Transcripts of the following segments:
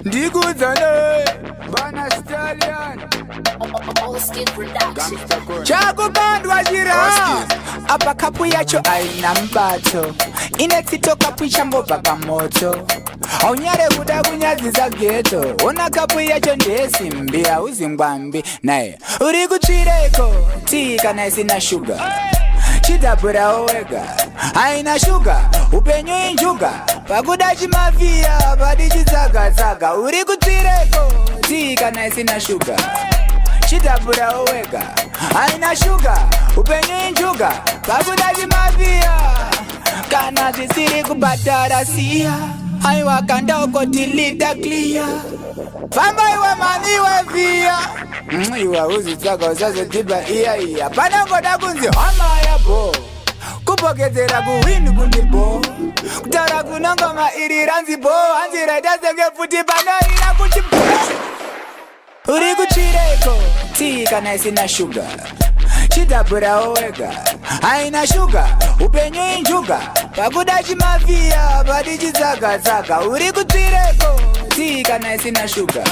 Ndikudzane Bana Stallion. Chakukandwa chira apa kapu yacho haina mubato, ine tsito, kapu ichangobva pamoto. Haunyare kuda kunyadzisa ghetto. Ona, kapu yacho ndeyesimbi, hauzi ngwambi naye. Uri kutsvireko tii kana isina shuga? Chidhabhurawo wega, haina shuga, upenyu injuga. Pakuda chimafia padi chitsagatsaga. Uri kutsvireko tii kana isina shuga? Chidhabhurawo wega, haina shuga, upenyu injuga. Pakuda chimafia. Kana zvisiri kubhadhara, siya. Aiwa, kanda uko, delete, clear. Famba iwe mani, iwe vhiya. Iwe uzitsvaga, usazodhibha iya iya. Panongoda kunzi hama yabo kupokedzera kuhwini kundi bo kutaura kunongoma iri ranzi bo, hanzi raita senge futi panorira kuti bo. Uri kutsvireko tii kana isina shuga? Chidhabhurawo wega, haina shuga, upenyu injuga. Pakuda chimafia padi chitsagatsaga. Uri kutsvireko tii kana isina shuga?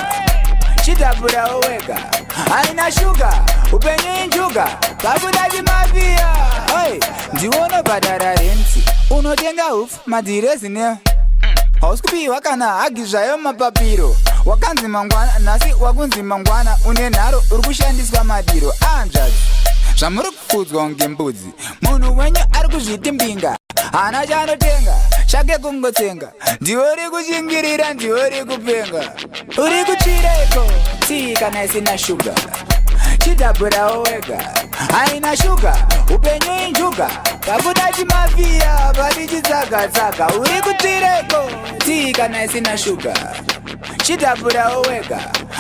Chidhabhurawo wega, haina shuga, upenyu injuga. Pakuda chimafia. Oi, ndiwonobhadhara rent, unotenga hufu, madhirezi ne hausi kupiwa kana hagi zvayo mapapiro. Wakanzi mangwana, nhasi wakunzi mangwana. Une nharo, uri kushandiswa madiro aanzvadzi. Zvamuri kufudzwa kunge mbudzi. Munhu wenyu ari kuzviti mbinga, haana chaanotenga, chake kungotsenga. Ndiwe uri kushingirira, ndiwe uri kupenga. Uri kutsvireko tii kana isina shuga? Chidhabhurawo wega, haina shuga, upenyu injuga. Pakuda chimafia padi chitsagatsaga. Uri kutsvireko tii kana isina shuga? Chidhabhurawo wega,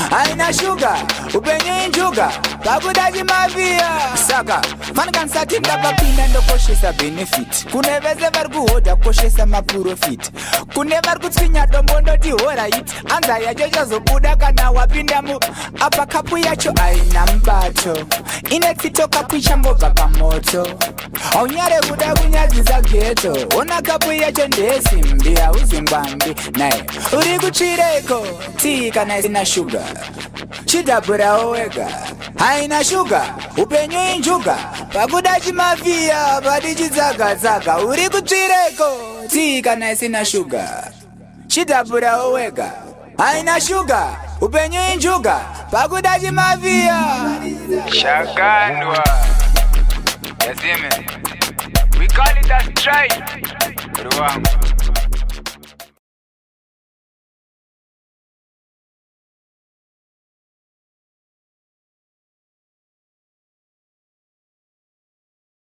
haina shuga, upenyu injuga. Pakuda chimafia. Saka fanika ndisati ndapapinda, ndokoshesa benefit. Kune vese vari kuhodha, koshesa maprofit. Kune vari kutswinya dombo, ndoti alright. Anza yacho chazobuda kana wapinda mu apa. Kapu yacho haina mubato, ine tsito, kapu ichangobva pamoto. Haunyare kuda kunyadzisa ghetto. Ona, kapu yacho ndeyesimbi, hauzi ngwambi naye. Uri kutsvireko tii kana isina shuga? Chidhabhurawo wega, haina shuga, upenyu injuga. Pakuda chimafia padi chitsagatsaga. Uri kutsvireko tii kana isina shuga? Chidhabhurawo wega, haina shuga, upenyu injuga. Pakuda chimafia. Chakandwa. You see me? We call it a strike. Ruwangu.